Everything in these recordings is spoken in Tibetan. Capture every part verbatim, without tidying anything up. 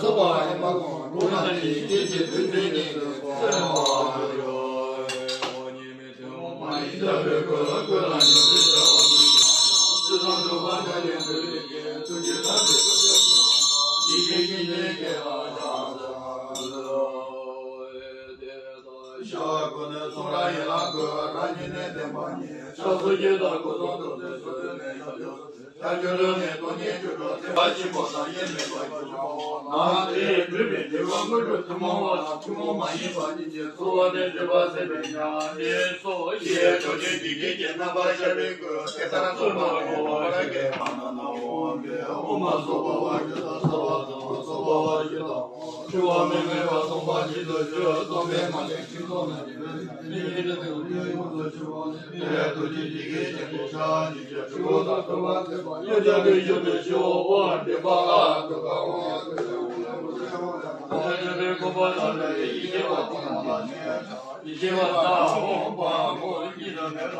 སོགས་པ་ཡིན་པ་དགོངས། འགྲོ་ན་དེ་ཡི་སྐད་ཅིག་དུས་མཐུན་གྱི་སེམས་པ་ཡོད། ཉིད་མི་མཐུན་མ་ཡིན་ལྟ་བུའི་ཀུན་ལ་ཉོན་མོངས་པའི་བྱ་བ་མི་བྱེད་ཡང་། ཅི་བསམ་འགྲུབ་པར་བྱ་ཞིང་དུས་དེ་ཀའི་ཐུགས་རྗེ་ཐབས་ཀྱིས་ཐུགས་རྗེ་ཐུབ་པ་ཡི་གེ་ཉིད་ནི་སྐྱེ་བ་ཆགས་སོ། ཤ་ཀུན་ནས་གསུང་རབ་ཡན་ལག་ཀུན། རབ་ཉིད་ནས་བསྟན་པ་ཉིད། ཕྱག་སོགས་ཀྱི་བདག་པོ་གསུང་དུ་བསྟན། སོ་སོའི་ལས་ཤ་ཆོས། ཤ་ཆོས་ལུགས་ནི་སྟོང་ཉིད་ཆོས་གྲོགས་ཚེ། ཤ་ཆེན་པོ་དང་དབྱེར་མེད་པ་ཞིག་བྱའོ། ནང་དེ་ཡི་སྤྲུལ་པའི་འགྲོ་བ་དངོས་གྲུབ་ཐུན་མོང་བ་དང་ཐུན་མོང་མ་ཡིན་པ་གཉིས་ཀྱི་ཚོར་བ་ནི་སྤྲུལ་པ་སེམས་དཔའི་ཉམས་ལེན་སོགས་ཀྱི་ཆོས་ཅན། འཇིག་རྟེན་གྱི་རྣམ་པར་ཤར་བའི་སྐུ་དེ་ལྟར་ཚོར་སྣང་འོང་བ་ཞིག་གི་ཁམས་ན་འོང་བའི་དབུ་མ་སོགས་པ་བ་ཞུ་དང་། ས་བ་དང་སོགས་པ་བ་ཞུ་དང་། འཁྲུལ་བ་མེད་མེད་པ་སྟོང་པ་ཉིད་དུ་གྱུར། སྟོང་པའི་མ་ལུས་ཁྱིམ་ཚང་ན་ནི་མེད་མེད་ནི་དེ་ཡོངས་སུ་གྱུར་པ་ནི་མེད། རྡོ་རྗེ་འཇིགས་བྱེད་ཀྱི་ཕྱག་གཉིས་ཀྱིས་ཁྲོ་བོ་དང་ཁྲོ་བ་སེལ་བ། གཡོ་བྱང་གི་ཡུལ་དུ་ཞི་བ་འདྲེན་པ་ལ་ཐུགས་ཀར་འོང་བ་ཟེར། ཡེ་ཤེས་པ་དང་འོང་བ་ཉིད་དུ་མེད་ལ། ལས་ངན་གོང་རིམ་ཉིད་དུ་མེད་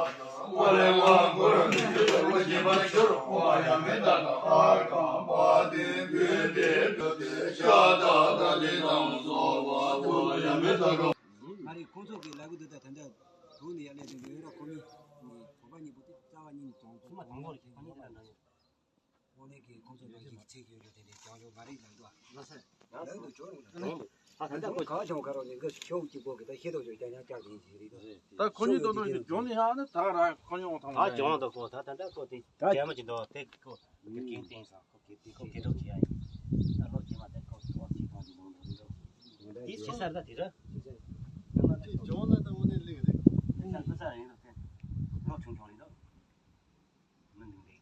ལ། ལས་ངན་གོང་རིམ་ཉིད་དུ་མེད་ལ། ལོ་རྒྱས་པར་འགྱུར་འོང་བ་ཡང་མེད་ད་ག་ཨ་ཀ་པ་དེ་བུ་དེ་བུ་དེ་ཤ་ད་ད་དེ་དང་སོགས་པ་དུ་ཡང་མེད་ད་ག་ང་རེ་ཁོང་ཚོ་གི་ལབ་གི་འདུག་ད་ད་ལྟ་དུ་ནི་ཡ་ལས་དེ་འདྲ་ཡོད་ར། ཁོ་གཉིས་ནི་བོད་པ་གཉིས་པོ་དེ་རྩ་བ་ཉིད་ནས་གྱོང་ཚོ་མ་དང་པོ་རེད། ཁོ་གཉིས་དེ་འདྲ་འདྲ་ཡོད། འོ་ནས་ཀྱི་ཁོང་ཚོ་ནང་བཞིན་གྱི་ཚིག་ཡོད་རྒྱུ་དེ་འདྲའི་གྱོང་ཡོད་མ་རེད་ལབ་འདུག་ཨ། ལབ་འདུག་གྱོང་ཡོད་ལབ་འདུག་ད་ད་ལྟ་ཁོ་ག་བྱུང་ག་རོགས་ནས་གི་ཤོག་གཅིག་པོ་གི་ད་ཤེས་རྟོགས་བྱུང་རྐྱང་རྐྱང་བསྐྱར་དེ་ཡིན་གྱི་རེད་འདུག་ད་ཁོ་གཉིས་དོན་དུ་གྱོང་ནི་ཧ་ནི་ད་ར་ཁོ་གཉིས་འོང་ཐང་ད་གྱོང་དུ་ཁོ་ད་ད་ལྟ་ཁོ་དེ་ད་རྒྱ་མ་ཅིག་འདུག་དེ་ཁོ་དགེ་རྒན་བསྟེན་སོང་། ཁོ་དགེ་དེ་ཁོ་དགེ་སྒྲུབ་བྱེད་ཡ་ཡིན། ད་ལོ་རྗེས་མ་དེ་ཁོ་ཐོག་ཅིག་གཏོང་རྒྱུ་མང་པོ་རེད་འདུག་དེ་བྱེད་ས་ད་དེ་ར། གྱོང་ལ་ད་དངོས་གནས་ལེགས་རེད། ཁོ་ས་ཁོ་ས་རེད་འདུག་དེ་ལོ་ཆུང་ཆུང་རེད་འདུག་མི་འདུག་འདི་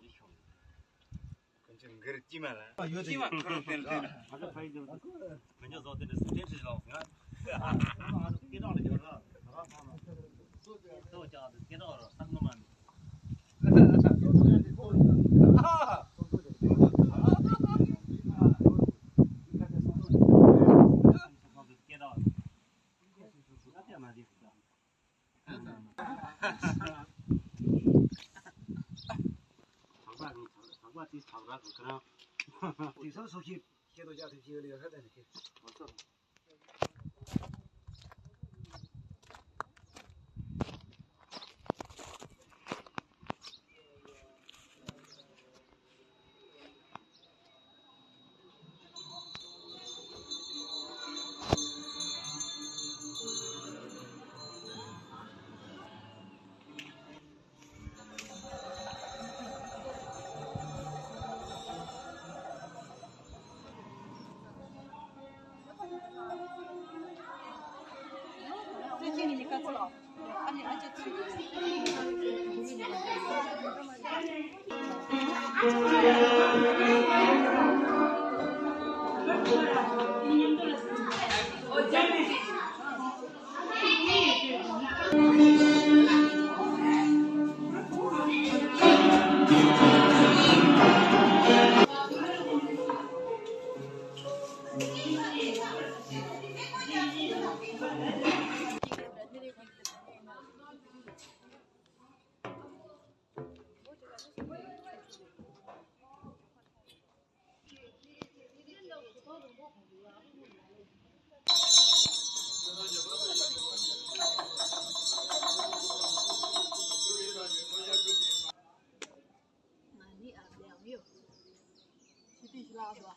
འདི་ཤོག་ཡོད། ཁོ་ཚོའི་འགིར་སྐྱིད་མ་ལ། ཡོད་སྐྱིད་མ་ཁོ་རང་བསྟན་བསྟན། ང་ཚོ་ཕ་ཡུལ་འདིར་མི་འཇོག་བཟོ་དེ་འདྲ་སུ་འདྲེན་བྱེད་ལོག་ང་། ང་ཚོ་སྐད་གྲགས་ལ་འབྱོར་ལ། ད་ལྟ་ང་ཚོ་སྐད་གྲགས་ར་ས་ངོ་མ་ནི། སྐད་གྲགས་ར། ང་ཚོ་ཟག་པ་ནི་ཟག་པ་དེ་ཟག་ར་གི་ཁ་རང་། དེང་སང་སོ་སྐྱེ་སྐྱེ་དོ་ཡག་ཐུབ་ཀྱི་ཡོད་ལ་ཡག་ཤ་དང་ནི་ཁྱེད། ང་ནི་ཨ་ལེ་ཨ་མི་ཡོ། ཁྱི་ཏི་ཤི་ལ་ཨ་དོ།